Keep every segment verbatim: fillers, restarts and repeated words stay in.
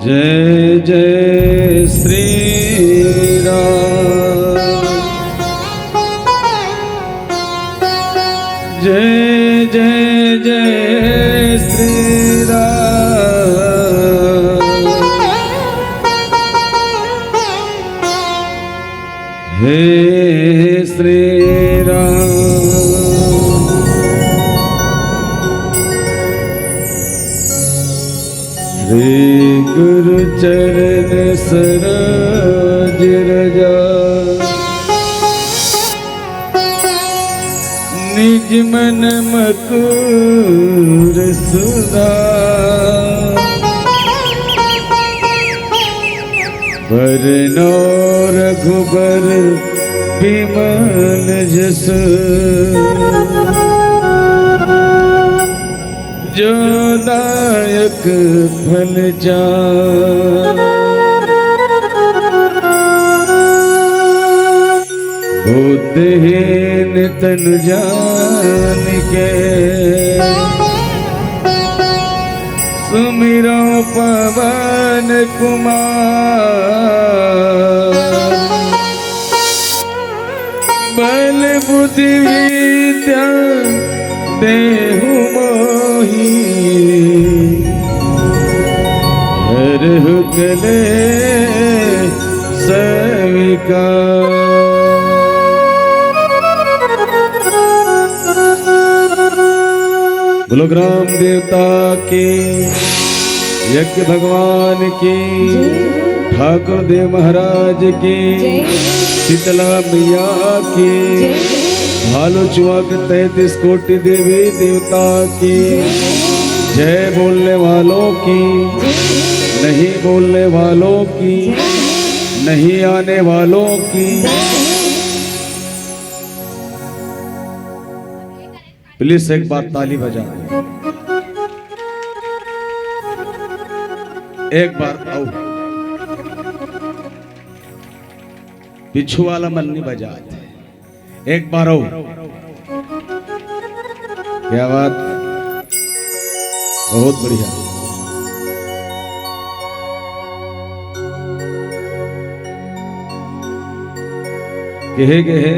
जय जय श्री राम। जय जय जय श्री राम। हे श्री राम। श्री गुरु चरण सरोज रजा। निज मन मकुर सुना। बरनौ रघुबर बिमल जसु। जो दायक फल चार। बुद्धिहीन तन जान के। सुमिरो पवन कुमार। बल बुद्धि विद्या देहु मोहि। हरहु कलेस विकार। बोलो ग्राम देवता की, यज्ञ भगवान की, जय हो। ठाकुर देव महाराज की, जय हो। शीतला मैया की, जय हो। भालू चुआ के तैंतीस कोटि देवी देवता की, जय हो। जय बोलने वालों की, जय हो। नहीं बोलने वालों की, जय हो। नहीं आने वालों की। जय हो। प्लीज एक बार ताली बजा दे, एक बार अउ। पीछू वाला मन नहीं बजात, एक बार अउ। क्या बात, बहुत बढ़िया। कहे गए,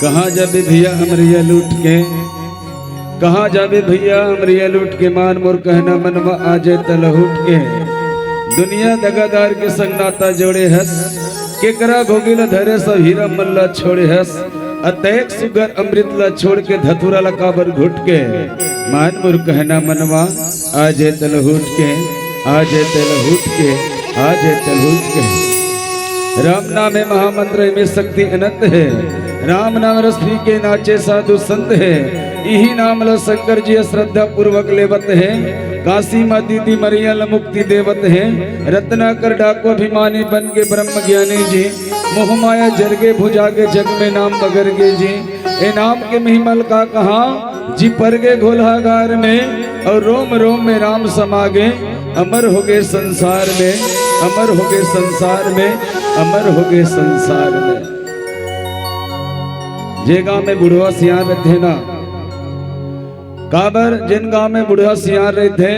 कहाँ जाबे भैया अमरिया लूट के, कहाँ जाबे भैया अमरिया लूट के, मान मोर कहना मनवा आ जाए त लहूट के। दुनिया दगादार के संग नाता जोड़े हस, केकरा घोगी ल धरे सब हीरा मन ल छोड़े हस। अतेक सुगर अमृत ल छोड़ के धतूरा ल काबर घुट के, मान मोर कहना मनवा आ जाए त लहूट के, आ जाए त लहूट के, आ जाए त लहूट के। राम नाम है महामंत्र, इमे शक्ति अनंत है। राम नाम रस पी के नाचे साधु संत है। इही नाम ल शंकर जी श्रद्धा पूर्वक लेवत है। काशी माँ दीदी मरिया ल मुक्ति देवत है। रत्नाकर डाको अभिमानी बन के ब्रह्म ज्ञानी जी। मोह माया जरगे भुजागे जग में नाम बगरगे जी। ए नाम के महिमा ल का कहा जी, परगे घोलहागार में अउ रोम रोम में राम समागे। अमर होगे संसार में, अमर होगे संसार में, अमर होगे संसार में। जे गांव में बुढ़वा सियान रहिथे ना, काबर जेन गांव में बुढ़वा सियान रहिथे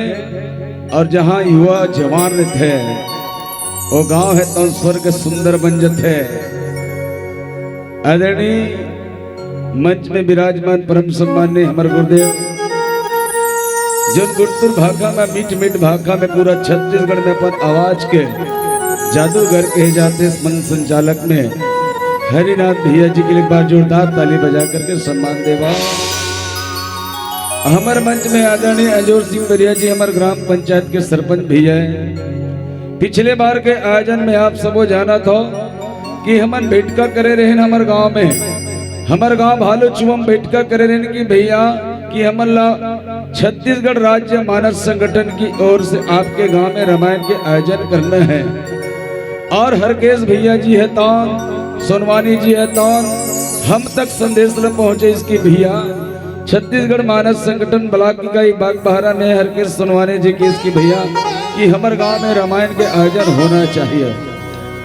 अउ जहां युवा जवान रहिथे, वो गांव हे तो स्वर्ग सुंदर बन जथे। आदरणीय मंच में विराजमान परम सम्माननीय हमर गुरुदेव, जोन गुंटूर भाखा में, मीठ मीठ भाखा में पूरा छत्तीसगढ़ में अपन आवाज के जादूगर कहे जाथे, इस मंच संचालक में हरिनाथ भैया जी के लिए एक बार जोरदार ताली बजा करके सम्मान देवा। हमर मंच में आदरणीय अजोर सिंह बरिया जी, हमर ग्राम पंचायत के सरपंच भैया हे। पिछले बार के आयोजन में आप सबो जानत हो कि हमन बैठका करे रहेन हमर गांव में, हमर गांव भालू चुआ म बैठका करे रहेन कि भैया, कि हमन ला छत्तीसगढ़ राज्य मानस संगठन की ओर से आपके गांव में रामायण के आयोजन करना है। अउ हरकेश भैया जी हे तौन, सोनवानी जी हे तौन, हम तक संदेश ल पहुंचे इसकी भैया, छत्तीसगढ़ मानस संगठन ब्लॉक इकाई बागबाहरा में हरकेश सोनवानी जी कहिस कि भैया, कि हमर गांव में रामायण के आयोजन होना चाहिए।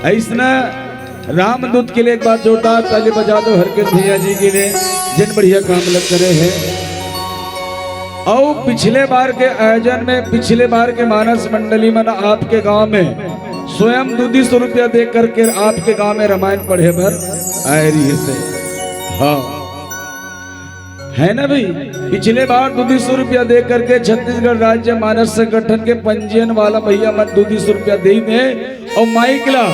अइसना रामदूत के लिए एक बार जोरदार ताली बजा दो हरकेश भैया जी के लिए, जिन बढ़िया काम लग करे हैं। अउ पिछले बार के आयोजन में, पिछले बार के मानस मंडली मन आपके गांव में स्वयं दू दू सौ रुपया दे करके आपके गांव में रामायण पढ़े बर आए रहिसे। हाँ, है ना भाई? पिछले बार दू दू सौ रुपया दे करके छत्तीसगढ़ राज्य मानस संगठन के पंजीयन वाला भैया मन दू दू सौ रुपया दे दे। अउ माइक ला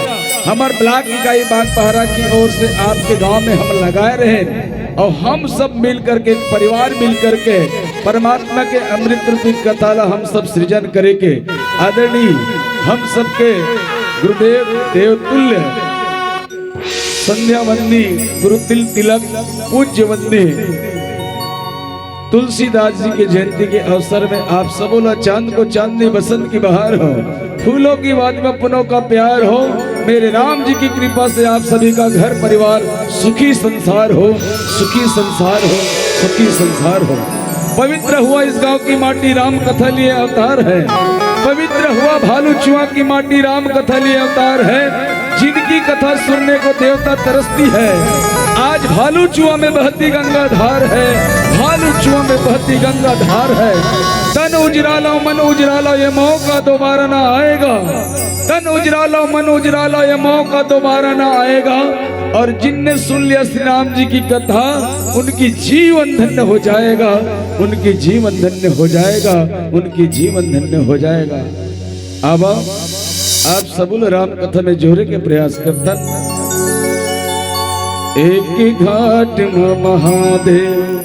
हमर ब्लॉक इकाई बागबाहरा की ओर से आपके गांव में हम लगाए रहे, अउ हम सब मिल करके, एक परिवार मिल करके परमात्मा के अमृत रूपी कथा ला हम सब सृजन करे के आदरणीय हम सबके गुरुदेव देवतुल्य संध्या वंदनी गुरुतिल तिलक पूज्य वंदनीय तुलसीदास जी के जयंती के अवसर में आप सबों ला चांद को चांदनी, बसंत की बहार हो, फूलों की वादियां, पुनों का प्यार हो। मेरे राम जी की कृपा से आप सभी का घर परिवार सुखी संसार हो, सुखी संसार हो, सुखी संसार हो। पवित्र हुआ इस गांव की माटी, राम कथा लिए अवतार है। पवित्र हुआ भालू चुआ की माटी, राम कथा लिए अवतार है। जिनकी कथा सुनने को देवता तरसती है, आज भालू चुआ में बहती गंगा धार है, भालू चुआ में बहती गंगा धार है। तन उजरालो, मन उजरालो, ये मौका दोबारा ना आएगा। तन उजरालो, मन उजरालो, ये मौका दोबारा ना आएगा। और जिनने सुन लिया श्री राम जी की कथा, उनकी जीवन धन्य हो जाएगा, उनकी जीवन धन्य हो जाएगा, उनकी जीवन धन्य हो जाएगा। अब आप सबुल राम कथा में जोड़े के प्रयास करतन। एक घाट म महादेव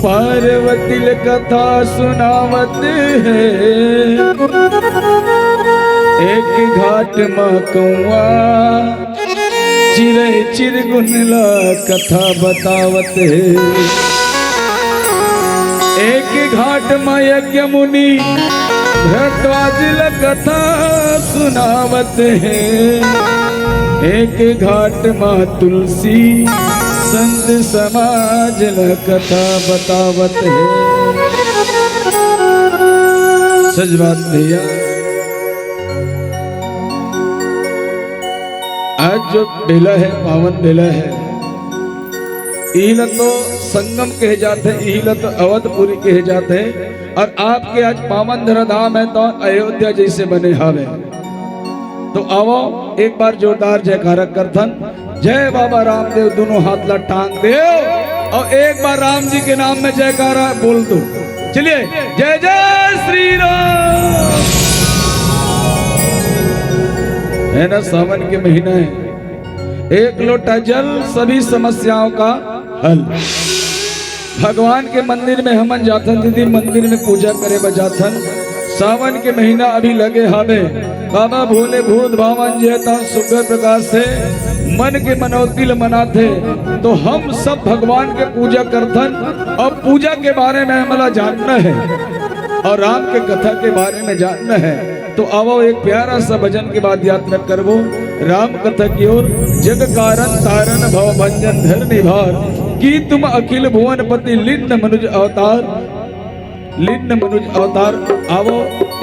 पार्वती ल कथा सुनावत हे, एक घाट म कौआ चिरई चिरगुन ला कथा बतावत हे। एक घाट म यज्ञ मुनि भरद्वाज ला कथा सुनावत हे। एक घाट म तुलसी संत समाज ला कथा बतावत हे। सच बात भैया, आज जो बेला है, पावन बेला है, इही ल तो संगम कहे जाथे, इही ल तो अवधपुरी कहे जाथे। और आपके आज पावन धरा धाम है तो अयोध्या जैसे बने हावे। तो आवो, एक बार जोरदार जयकारा करथन, जय बाबा रामदेव, दोनों हाथ ला टांग देव और एक बार राम जी के नाम में जयकारा बोल दो। चलिए, जय जय श्री राम। है ना, सावन के महीना है, एक लोटा जल, सभी समस्याओं का हल। भगवान के मंदिर में हमन जाथन दीदी, मंदिर में पूजा करे बर जाथन। सावन के महीना अभी लगे हावे, बाबा भोले भूत भावन जे तन सुग्घर प्रकाश से मन के मनौती ल मनाथे। तो हम सब भगवान के पूजा करथन और पूजा के बारे में हमला जानना है और राम के कथा के बारे में जानना है। तो आवो, एक प्यारा सा भजन के बाद यात्रा करबो राम कथा की ओर। जग कारण तारण भव भंजन धरणी भार, की तुम अखिल भुवन पति लिन्न मनुज अवतार, लिन्न मनुज अवतार। आवो,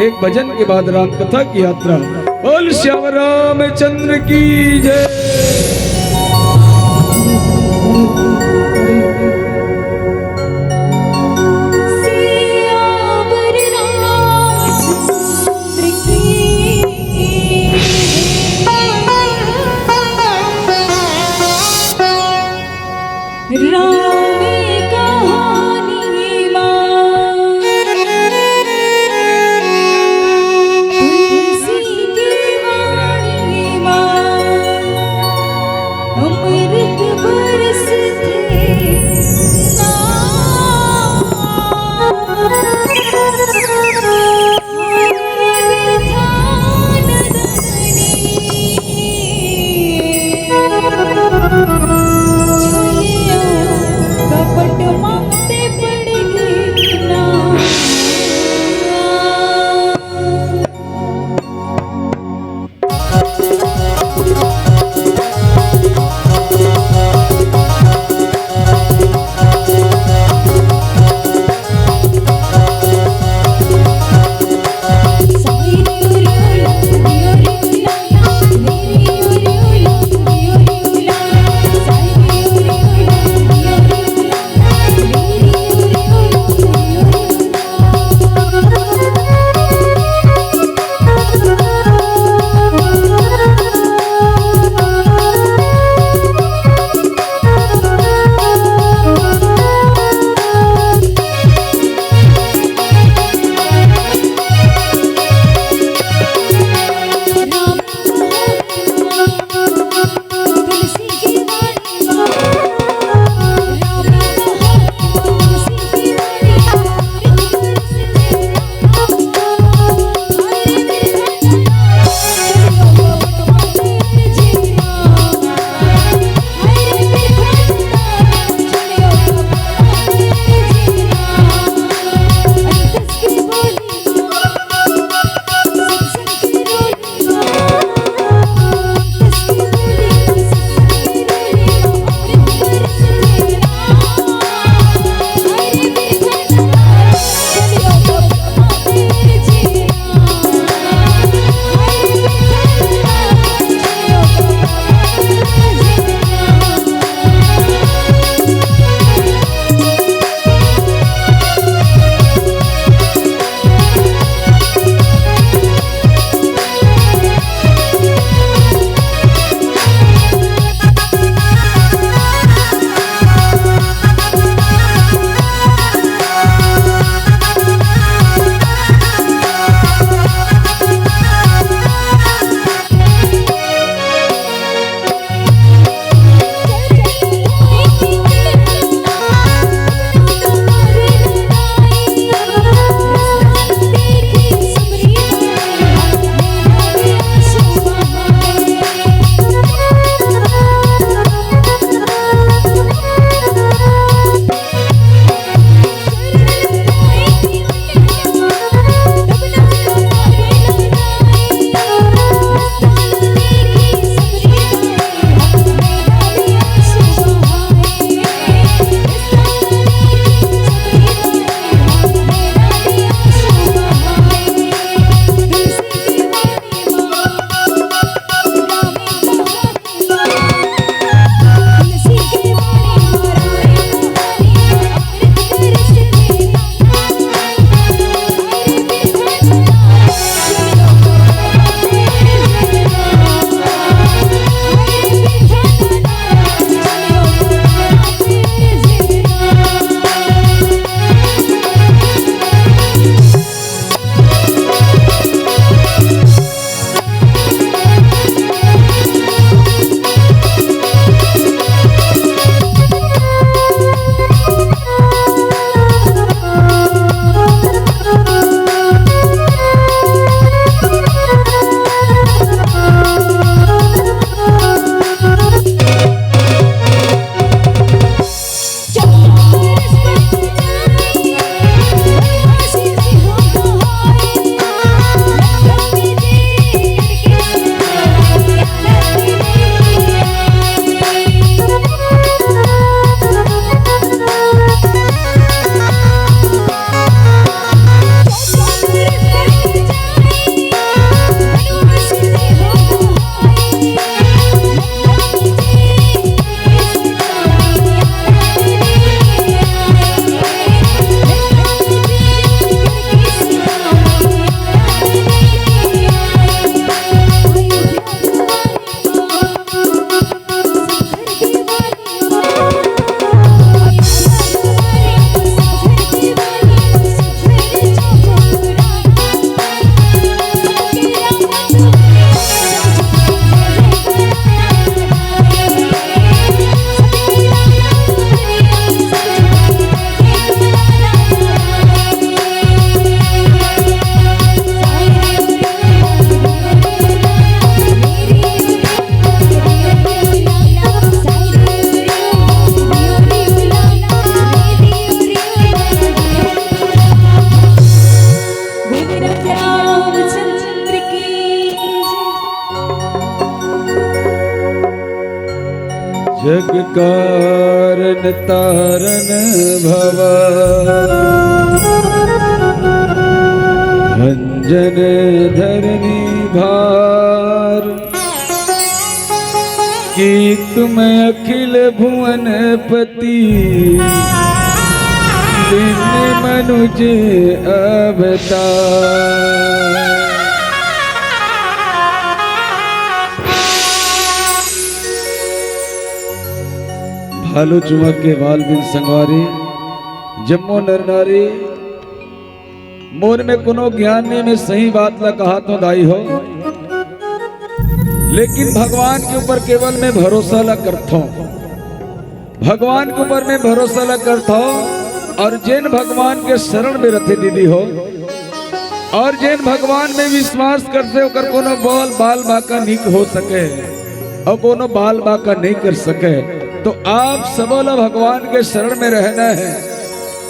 एक भजन के बाद राम कथा की यात्रा। बोल श्याम रामचंद्र की जय। सियावर रामचंद्र की। राम कहानी मा, तुलसी की वाणी मा, अमृत बरसथे ना। तारन तारन भवा, अंजन धरनी भार। कि तुम अखिल भुवन पति, लीन मनुज अवतार। भालू चुमक के बाल बिन संगवारी, जम्मो नर नारी, मोर में कोनो ज्ञान नहीं, मैं सही बात ला कहा तो दाई हो, लेकिन भगवान के ऊपर केवल मैं भरोसा ला करथो, भगवान के ऊपर मैं भरोसा ला करथो। और जेन भगवान के शरण में रथे दीदी हो, और जेन भगवान में विश्वास करथे, ओकर कोनो बाल, बाल बाका नहीं हो सके, और कोनो बाल बाका नहीं कर सके। तो आप सबो ला भगवान के शरण में रहना है।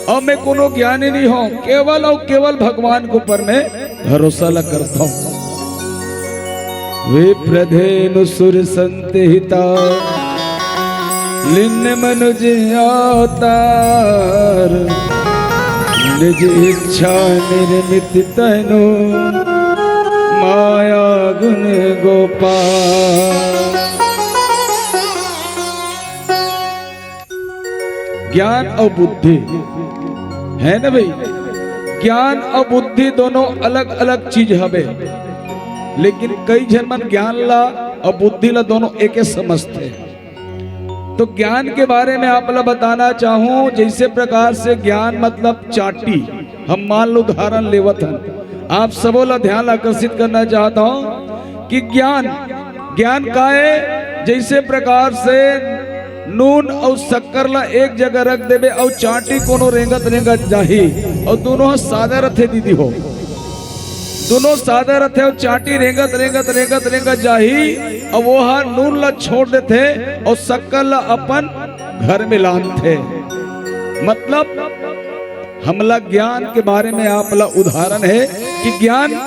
और मैं कोनो ज्ञानी नहीं हूँ, केवल और केवल भगवान के ऊपर मैं भरोसा ला करता हूँ। विप्रधेनु सुर संत हिता, लिन्न मनुज अवतार। निज इच्छा निर्मित तनु, माया गुण गोपाल। ज्ञान और बुद्धि, है ना भाई? ज्ञान और बुद्धि दोनों अलग-अलग चीज हवे, लेकिन कई झन मन ज्ञान ला और बुद्धि ला दोनों एके समझथे। तो ज्ञान के बारे में आप ला बताना चाहूं, जैसे प्रकार से ज्ञान मतलब चाटी, हम मान लो उदाहरण लेवत हन, आप सबो ला ध्यान आकर्षित करना चाहता हूं कि ज्ञान, ज्ञान का है? जैसे प्रकार से नून और शक्कर ला एक जगह रख देबे और चाटी कोनो रेंगत रेंगत जाही, और दोनों ह सादा रथे दीदी हो, दोनों सादा रथे और चाटी रेंगत रेंगत रेंगत रेंगत जाही, और वो ह नून ला छोड़ देथे और शक्कर ला अपन घर में लानथे। मतलब हमला ज्ञान के बारे में आप ला उदाहरण है कि ज्ञान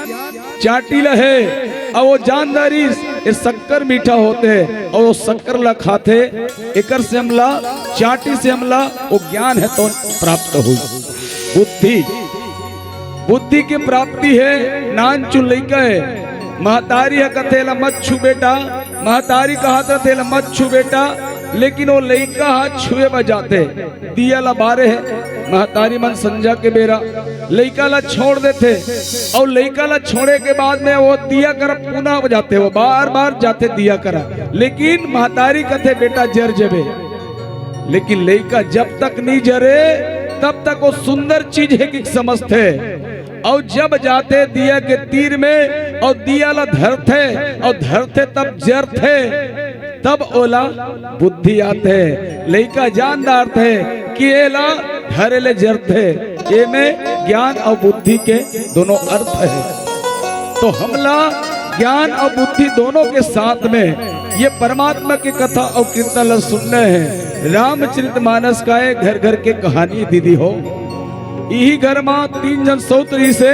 चाटी ला है, और वो जानदारी ये शक्कर मीठा होथे, और वो शक्कर ला खाथे, एकर से हमला, चाटी से हमला वो ज्ञान है तो प्राप्त हुई। बुद्धि, बुद्धि की प्राप्ति है। नानचुन लइका है, महतारी ह कथे ला मत छू बेटा, महतारी कहत रथे ला मत छू बेटा, लेकिन वो लइका ह छुए बर जाथे, दिया ला बारे है महतारी मन संझा के बेरा, लइका ला छोड़ देथे, और लइका ला छोड़े के बाद में वो दिया करा पुनः जाथे, वो बार बार जाथे दिया करा, लेकिन महतारी कथे बेटा जर जेबे, लेकिन लइका जब तक नहीं जरे तब तक वो सुंदर चीज है कि समझथे। और जब जाथे दिया के तीर में और दिया ला धरथे और धरथे तब जरथे, तब ओला बुद्धि आथे। लइका जान डारथे कि एला धरे ले जरथे। एमे ज्ञान और बुद्धि के दोनों अर्थ है। तो हमला ज्ञान और बुद्धि दोनों के साथ में ये परमात्मा के कथा और कीर्तन ला सुनना है। रामचरित मानस का है घर घर के कहानी दीदी हो। इही घर मा तीन झन सौत रहिसे,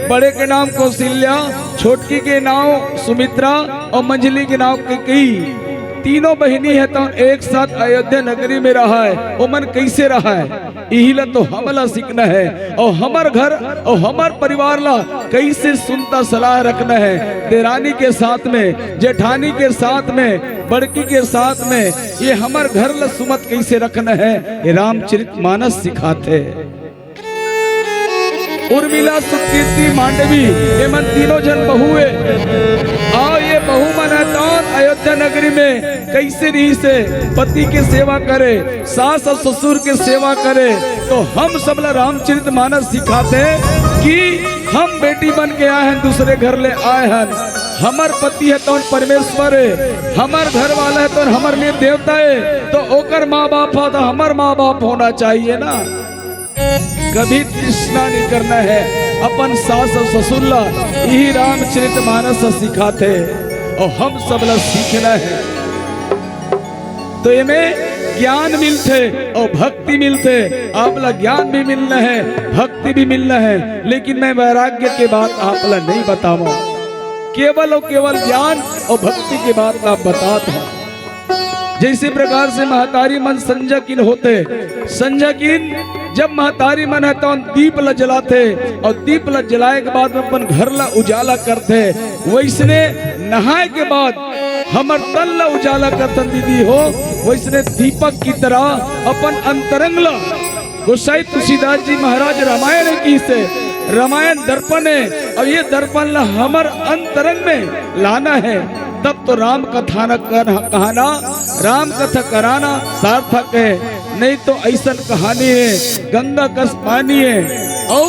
बड़े के नाम कौशल्या, छोटकी के नाम सुमित्रा और मंझली के नाम कैकेयी। तीनों बहिनी है तो एक साथ अयोध्या नगरी में रहा है। ओमन कैसे रहा है, इही ला तो हमला सीखना है। और हमर घर और हमर परिवार ला कैसे सुनता सलाह रखना है, देरानी के साथ में, जेठानी के साथ में, बड़की के साथ में, ये हमर घर ला सुमत कैसे रखना है, ये रामचरित मानस सिखाथे। उर्मिला, सुकीर्ति, मांडवी, एमन तीनों झन बहू ए। आ ये बहू मन ह तौन अयोध्या नगरी में कैसे रहिसे, पति के सेवा करे, सास और ससुर के सेवा करे। तो हम सब ला रामचरित मानस सिखाथे कि हम बेटी बन के आए हन, दूसरे घर ले आए हन, हमर पति ह तौन परमेश्वर ए, हमर घर वाला ह तौन हमर लिए देवता ए, तो ओकर माँ बाप ह तो हमर माँ बाप होना चाहिए ना। कभी तृष्णा नहीं करना है। अपन सास और ससुर ला इही रामचरित मानस सिखाथे और हम सब ला सीखना है। तो एमे ज्ञान मिलथे और भक्ति मिलथे। आप ला ज्ञान भी मिलना है, भक्ति भी मिलना है, लेकिन मैं वैराग्य के बात आप ला नहीं बतावा, केवल और केवल ज्ञान और भक्ति के बात ला बतात हूँ। जइसे प्रकार से महतारी मन संझा किन होथे, संझा किन जब महतारी मन ह तौन दीप ल जलाथे अउ दीप ल जलाए के बाद म अपन घर ल उजाला करथे, वइसने नहाए के बाद हमर तन ल उजाला करथन दीदी हो, वइसने दीपक की तरह अपन अंतरंग ल गोसाई तुलसीदास जी महाराज रामायण हे किहिसे, रामायण दर्पण हे, अउ ये दर्पण ला हमर अंतरंग में लाना हे, तब तो राम कथा न कह-, कहना, राम कथा कराना सार्थक हे। नहीं तो अइसन कहानी हे, गंगा कस पानी हे, अउ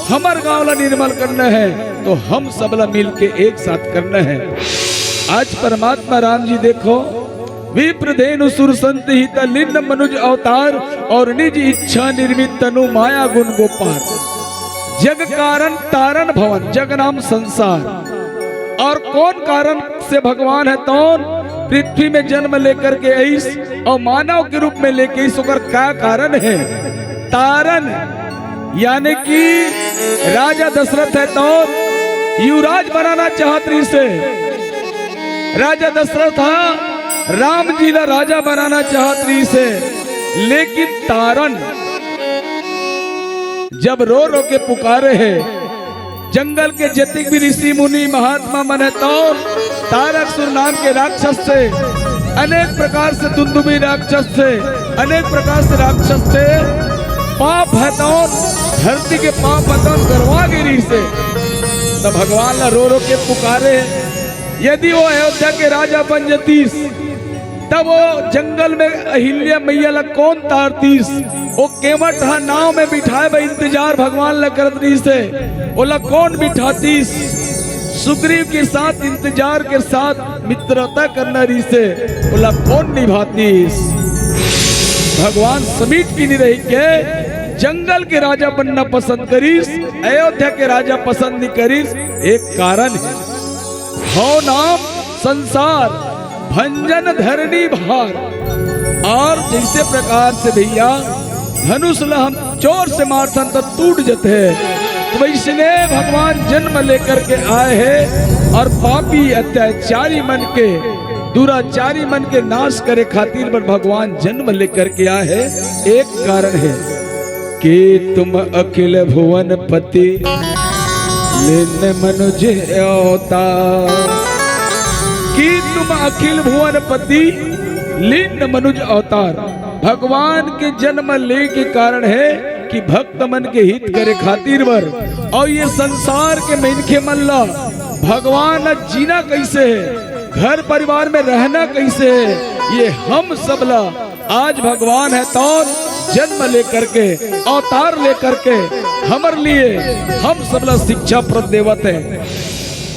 हमर गांव ला निर्मल करना हे, तो हम सब ला मिल के एक साथ करना हे। आज परमात्मा राम जी देखो, विप्र धेनु सुर संत हित लीन मनुज अवतार, अउ निज इच्छा निर्मित तनु माया गुण गोपार। जग कारण तारण भवन, जग नाम संसार। अउ कोन कारण से भगवान ह तौन पृथ्वी में जन्म लेकर के अइस अउ मानव के रूप में लेके अइस, ओकर का कारण हे? तारण यानी कि राजा दशरथ ह तौन युवराज बनाना चाहत रहिसे। राजा दशरथ ह राम जी ला राजा बनाना चाहत रहिसे, लेकिन तारण जब रो रो के पुकारे हे, जंगल के जतिक भी ऋषि मुनि महात्मा मन हे तौन तारकासुर नाम के राक्षस से, अनेक प्रकार से दुंदुभी राक्षस से, अनेक प्रकार से राक्षस से पाप हे तौन, धरती के पाप हे तौन गरवा गे रहिसे, त भगवान ला रो रो के पुकारे हे। यदि वो अयोध्या के राजा बन जतिस, तब वो जंगल में अहिल्या मैया ला कोन तारतिस? वो केवट ह नाव में बिठाए बर इंतजार भगवान ला करत रहिसे, ओला कोन बिठातिस? सुग्रीव के साथ इंतजार के साथ मित्रता करना रहिसे, ओला कोन निभातिस? भगवान समीट के नहीं रही के जंगल के राजा बनना पसंद करिस, अयोध्या के राजा पसंद नहीं करिस। एक कारण हे, हव नाम संसार भंजन धरनी भार। अउ जइसे प्रकार से भइया धनुष ल हम जोर से मारथन त टूट जथे, त वइसने भगवान जन्म लेकर के आए हे अउ पापी अत्याचारी मन के, दुराचारी मन के नाश करे खातिर बर भगवान जन्म लेकर के आए हे। एक कारण हे कि तुम अखिल भुवन पति लीन मनुज अवतार, कि तुम अखिल भुवन पति लीन मनुज अवतार। भगवान के जन्म ले के कारण हे कि भक्त मन के हित करे खातिर बर, अउ ये संसार के मनखे मन ला भगवान ला जीना कइसे हे, घर परिवार में रहना कइसे हे, ये हम सब ला आज भगवान ह तौन जन्म लेकर के, अवतार लेकर के हमर लिए हम सब ला शिक्षा प्रद देवत हे।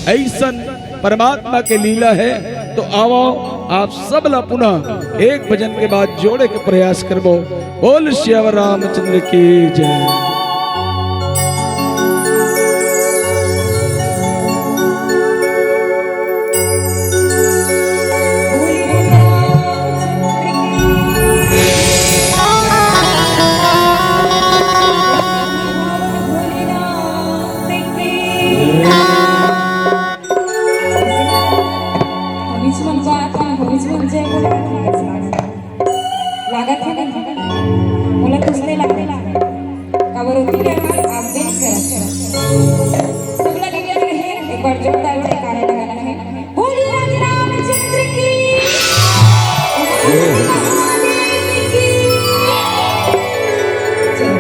अइसन परमात्मा के लीला हे। त आवव, आप सब ला पुनः एक भजन के बाद जोड़े के प्रयास करबो। बोल सियावर रामचंद्र की जय। लागत हे ना? मोला तुझसे लागत हे। काबर होती है, आप बेंच कर। सबला गिरिया रहे, एक बार जोरदार जयकारा लगाना है। बोलिए राधे रामचंद्र की। महादेव की। चलो,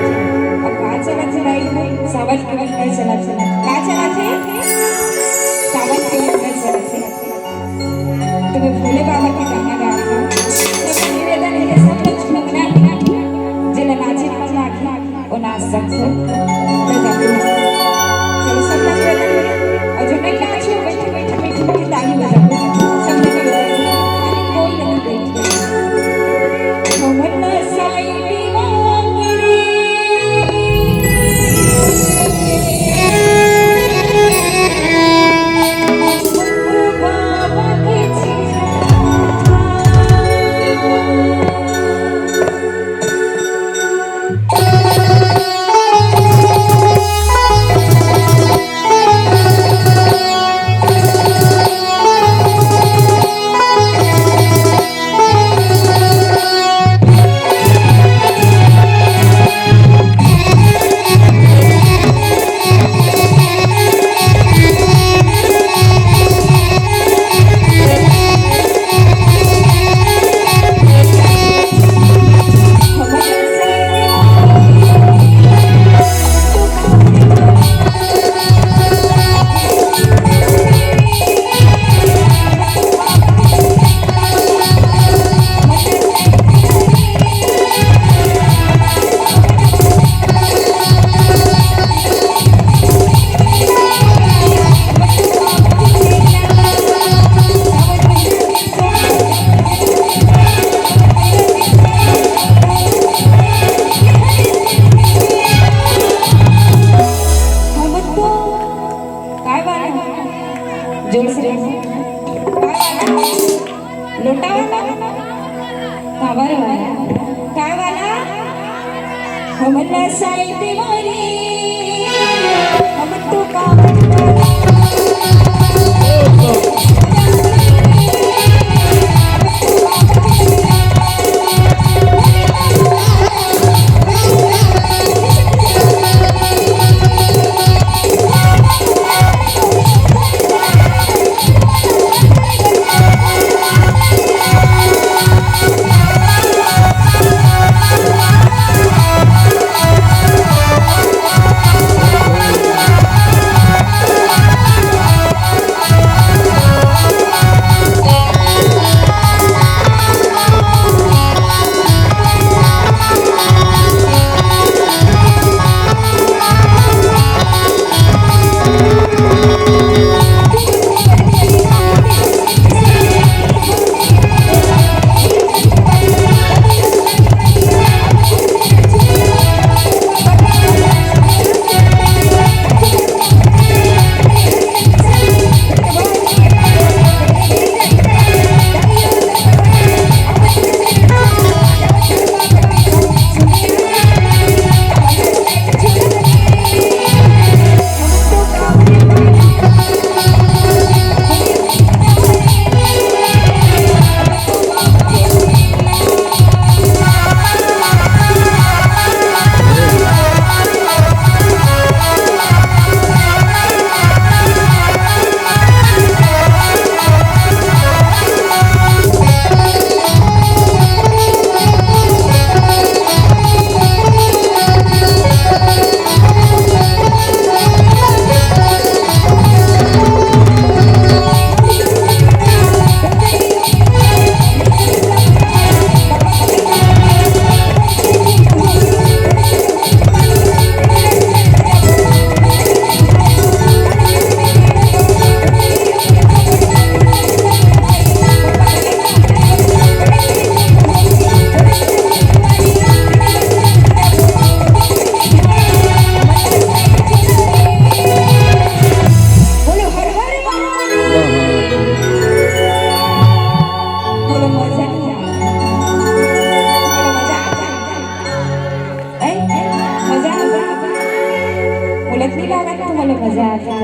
अब का चलत हे भाई? सावन के महीना चलत हे। का चलत हे? सावन के महीना चलत हे। तुम्हें भोले बाबा के गाना गाना है। सबसे निवेदन है, सब लोग झूमना है। जेला नाचे मन लागे, वो नाच सकते हो। हमला साई दीवानी, हम तो का ए, ए, मजा आता। बोलत नहीं लागत तुम्हाला मजा आता?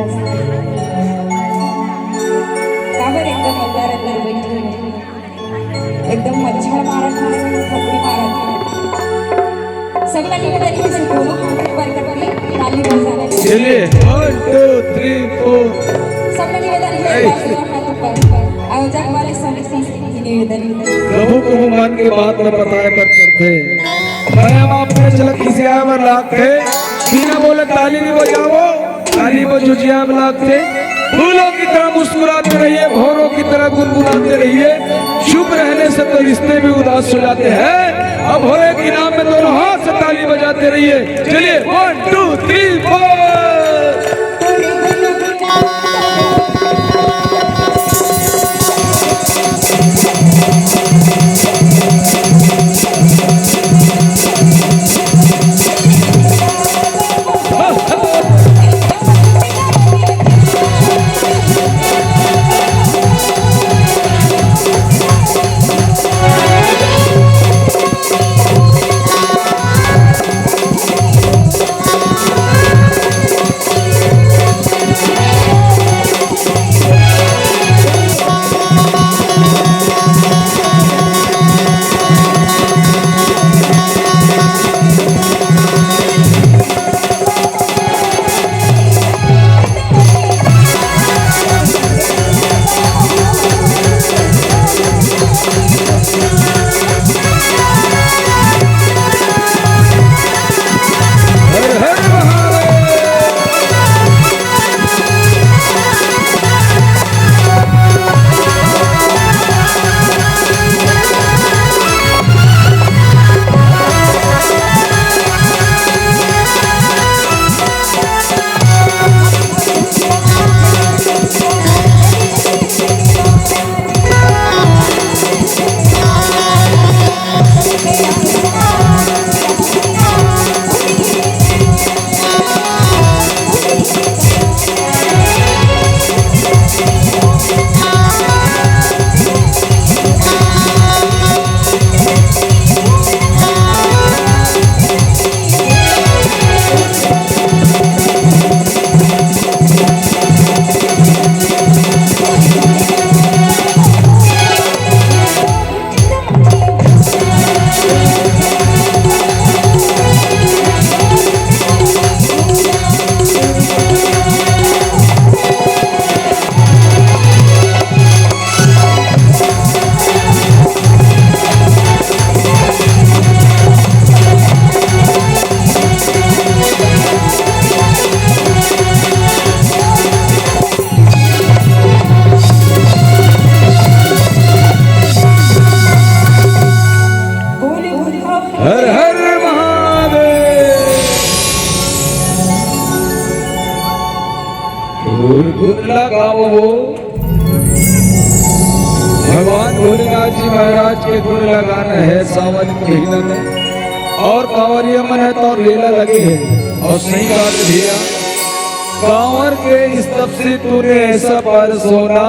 काबर एकदम अंधारात बइठे हे? एकदम मच्छर मारत हे, थपड़ी मारत हे। सब लोग इधर ही से दोनों हाथ ऊपर करके ताली बजाना है। चलिए, one, two, three, four। सब लोग इधर ही से दोनों हाथ ऊपर। और जब हमारे सभी से निवेदन। प्रभु को मन के बात न बताए कर करते। मैं आप अपने झलक खिसियाए बर लागथे, बिना बोले ताली नहीं बजाओ, ताली बजो जिया में लागथे। फूलों की तरह मुस्कुराते रहिए, भौरों की तरह गुनगुनाते रहिए, चुप रहने से तो रिश्ते भी उदास हो जाते हैं। अब भोले के नाम में दोनों हाथ से ताली बजाते रहिए। चलिए, one, two, three, four। हर हर महादेव। गुरगुरला गाँव वो भगवान भोलेनाथ जी महाराज के गुण लगाना है सावन के महीना में। और कांवरिया मन है तो रेला लगे है। और सही बात भैया, कांवर के स्तव से तूने ऐसा पार सोना,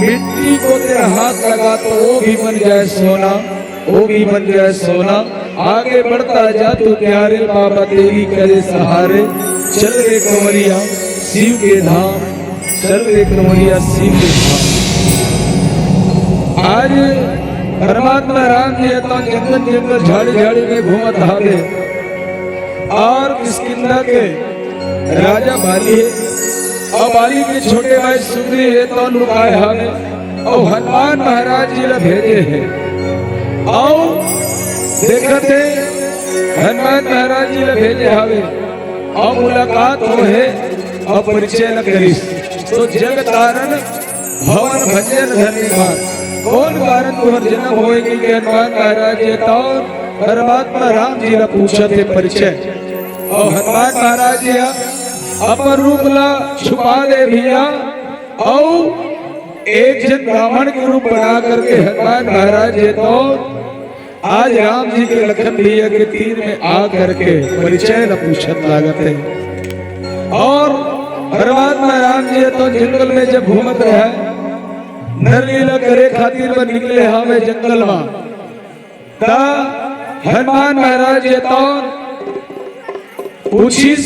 मिट्टी को तेरा हाथ लगा तो वो भी बन जाए सोना, वो भी बन जाए सोना। आगे बढ़ता जा तू प्यारे बाबा तेरी करे सहारे। चल रे कंवरिया शिव के धाम, चल रे कंवरिया शिव के धाम। आज परमात्मा राम जी तो जंगल जंगल झाड़ी झाड़ी में घूमत हावे। और किष्किंधा के राजा बाली है और बाली के छोटे भाई सुग्रीव है तो लुकाए हावे। और हनुमान महाराज जी ला भेजे है। और देखत है हनुमान महाराज जी ला भेजे हावे। और मुलाकात हो है और परिचय न करिस। तो जग तारण भवन भंजन धन निधान। कौन कारण तुहर जन्म होए कि हनुमान महाराज जी तो परमात्मा राम जी ला पूछत है परिचय। और हनुमान महाराज जी अपन रूप ला छुपा दे भैया। और एक जन ब्राह्मण के रूप बना करके हनुमान महाराज जी तो आज राम जी के लखन भैया के तीर में आ करके परिचय ला पूछत लागत है। और परमात्मा राम जी तो जंगल में जब घूमत रहे, नर लीला करे खातिर बर निकले हावे जंगल में। ता हनुमान महाराज जी तो पूछिस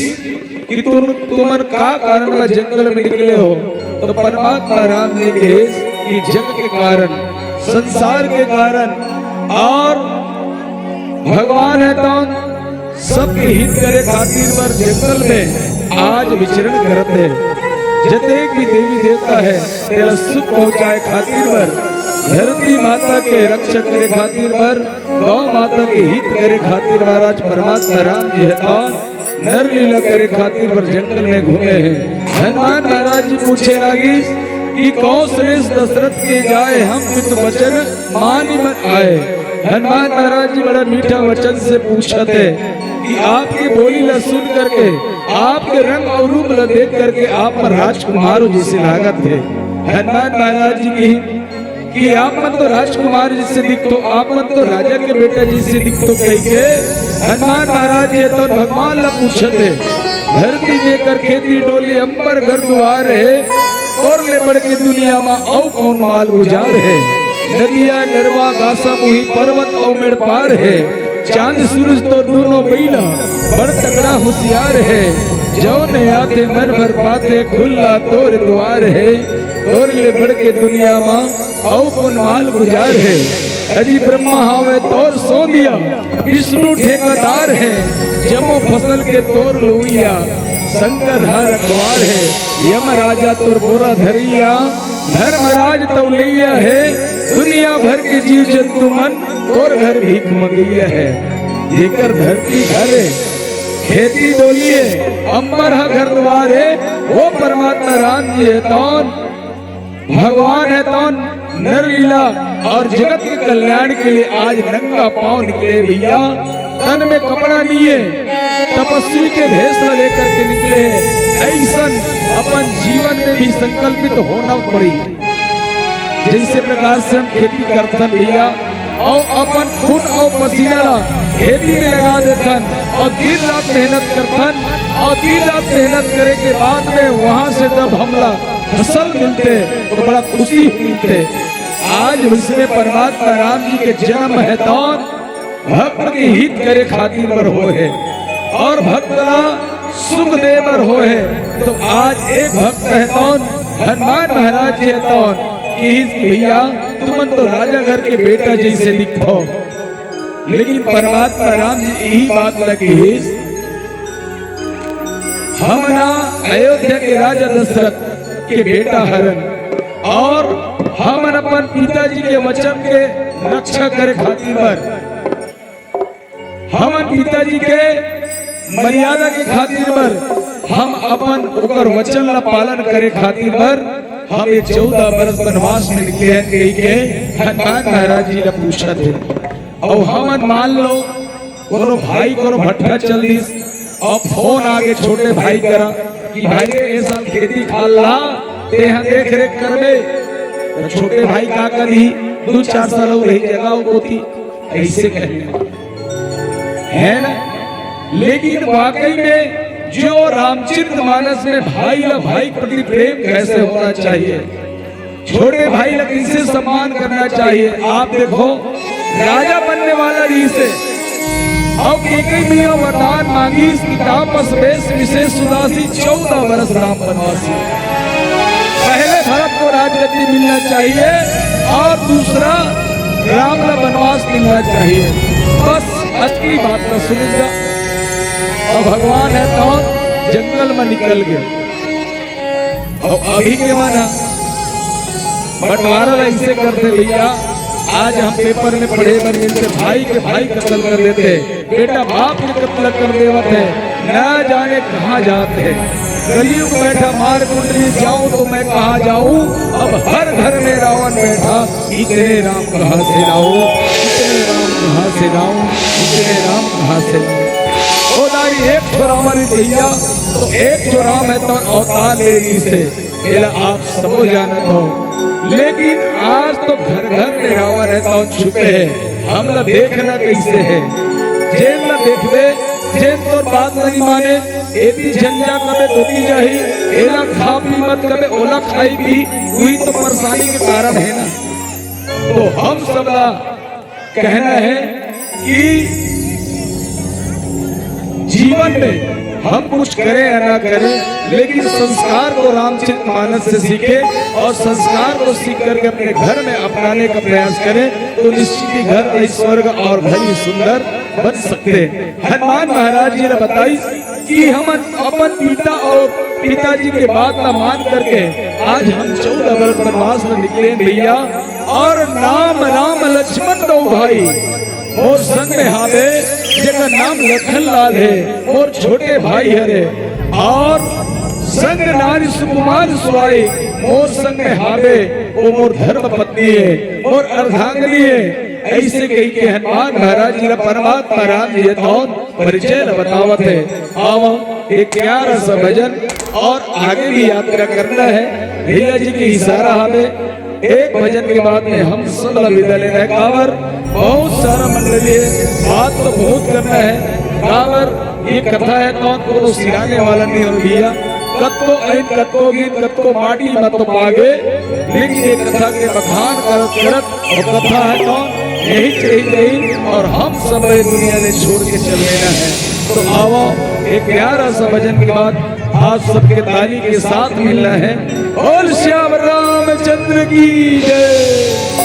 कि तुम, तुमन का कारण में जंगल में निकले हो? तो परमात्मा राम जी कहिस कि जग के कारण, संसार के कारण और भगवान है तो सबके हित करे खातिर बर जंगल में आज विचरण करत है। जतेक भी देवी देवता है, तेला सुख पहुंचाए खातिर बर, धरती माता के रक्षा करे खातिर बर, गौ माता के हित करे खातिर महाराज परमात्मा राम जी है तो नर लीला करे खातिर बर जंगल में घूमे हैं। हनुमान महाराज जी पूछे लागिस कि कौन श्रेष्ठ दशरथ के जाए हम पित वचन मानी मन आए। हनुमान महाराज जी बड़ा मीठा वचन से पूछत है कि आपके बोली ला सुन करके, आपके रंग और रूप ला देख करके आप मन राजकुमार हो जैसे लागत है। हनुमान महाराज जी की कि आप मन तो राजकुमार जैसे दिखथो, आप मन तो राजा के बेटा जैसे दिखथो कहिके हनुमान महाराज जी तो भगवान ला पूछत है। धरती में कर खेती डोली अंबर घर दुआर है, तोर ले बढ़ के दुनिया मा अउ कौन माल गुजार है। नदिया नरवा गासा मुही पर्वत अउ मेड़ पार है, चांद सूरज तो दोनों बैला बड़ तगड़ा होशियार है। जौन आथे मन भर पाथे खुल्ला तोर दुआर है, तोर ले बढ़ के दुनिया मा अउ कौन माल गुजार है। अजी ब्रह्मा हावे तोर सोंधिया, विष्णु ठेकेदार है, जमो फसल के तोर लुइया, शंकर हा रखवार है, यम राजा तोर बोरा धरैया, धर्मराज तौ लैया है, दुनिया भर के जीव जंतु मन तोर घर भीख मंगैया है। जेकर धरती घर है, खेती डोली है, अंबर हा घर दुआर है, वो परमात्मा राम जी है तौन। भगवान है तौन नर लीला और जगत के कल्याण के लिए आज नंगा पांव निकले भैया, तन में कपड़ा नहीं है, तपस्वी के भेष ला लेकर के निकले हैं। ऐसन अपन जीवन में भी संकल्पित होना पड़ी। जैसे प्रकार से हम खेती करथन भैया, और अपन खून और पसीना ला खेती में लगा देथन और दिन रात मेहनत करथन, और दिन रात मेहनत करे के बाद में वहां से जब हमला फसल मिलथे तो बड़ा खुशी मिलथे। आज विश्व में परमात्मा राम जी के जन्म है तौन भक्त के हित करे खातिर बर होए है और भक्त ला सुख दे बर होए है। तो आज एक भक्त है तौन हनुमान महाराज जी है तौन कि भैया तुमन तो राजा घर के बेटा जैसे दिखथो, लेकिन परमात्मा राम जी यही बात ला कहिस, हमन अयोध्या के राजा दशरथ के बेटा हरन और हमन अपन पिताजी के वचन के रक्षा करे खातिर बर, हमन पिताजी के मर्यादा के खातिर बर, हम अपन ओकर वचन ला पालन करे खातिर बर हम ये चौदह बरस वनवास में निकले हैं कहिके हनुमान महाराज जी ला पूछत है। और हमन मान लो कोनो भाई कोनो भट्ठा चल दिस, अब फोन आगे छोटे भाई करा कि भाई रे, ए साल खेती खार ला तेहा देख रेख करबे। तो छोटे भाई का कही, दू चार साल अउ रही जगह कोती, ऐसे कहने है ना। लेकिन वाकई में जो रामचरित मानस में भाई ला भाई के प्रति प्रेम कैसे होना चाहिए, छोटे भाई ला कैसे सम्मान करना चाहिए। आप देखो, राजा बनने वाला रहिसे, अउ केकई मिया वरदान मांगिस कि तापस बेस विशेष सुदासी, चौदह वर्ष राम बनवासी। पहले भरत को राजगद्दी मिलना चाहिए और दूसरा राम ला बनवास मिलना चाहिए। बस अतकी बात ला सुनिस गा। अब भगवान हे तो जंगल में निकल गे। अउ अभी के माना बंटवारा ला ऐसे करथे भैया, आज हम पेपर में पढ़े बर मिलथे, भाई के भाई कत्ल कर देथे, बेटा बाप के कत्ल कर देवत हे, न जाने कहाँ जात हे। कलयुग बैठा मार कुंडली, जाऊं तो मैं कहाँ जाऊं। अब हर घर में रावण बैठा, इतने राम कहाँ से लाऊं, इतने राम कहाँ से लाऊं, इतने राम कहाँ से लाऊं। ओ दाई, एक ठो रावण भैया, तो एक ठो राम हे तो अवतार ले रहिसे, एला आप सबो जानत हो। लेकिन आज तो घर घर में रावण हे तो छुपे हे, हमला देखना कैसे हे। जेन ला देखबे, जेन तोर बात नहीं माने, एती झन जा कबे तोती जाही, एला खा पी मत कबे, ओला खाई पी, उही तो परेशानी के कारण हे ना। तो हम सबला कहना है कि जीवन में हम कुछ करें या ना करें, लेकिन संस्कार को रामचरित मानस से सीखें और संस्कार को सीख करके अपने घर में अपनाने का प्रयास करें, तो निश्चित ही घर ऐश्वर्य और भरी सुंदर बन सकते हैं। हनुमान महाराज जी ने बताई कि हम अपन पिता और पिताजी के बात का मान करके आज हम चौदह वर्ष वनवास में निकले भैया, और नाम राम लक्ष्मण दो भाई मोर संग में हावे, जेकर नाम लखन लाल हे, मोर छोटे भाई हरे, और संग नारी सुकुमार सुहाई मोर संग में हावे, वो मोर धर्म पत्नी हे, मोर अर्धांगिनी हे। ऐसे कही के हनुमान महाराज जी ला परमात्मा राम जी हे तो परिचय ला बतावत हे। आवा, एक प्यारा सा भजन और आगे भी यात्रा करना है। भैया जी के इशारा हवे, एक भजन के बाद में हम सब ला विदा लेना है। काबर बहुत सारा मंडली है, बात तो बहुत करना है। काबर ये कथा हे तो कोनो सिराने वाला नहीं हो भैया। कतको अइन, कतको गीत, कतको माटी मत पागे, लेकिन ये कथा के बखान करत करत अउ कथा हे तो यही रही गई और हम सब ये दुनिया ने छोड़ के चल देना है। तो आवा, एक प्यारा सा भजन के बाद आप सबके ताली के साथ मिलना है। बोल श्याम रामचंद्र की जय।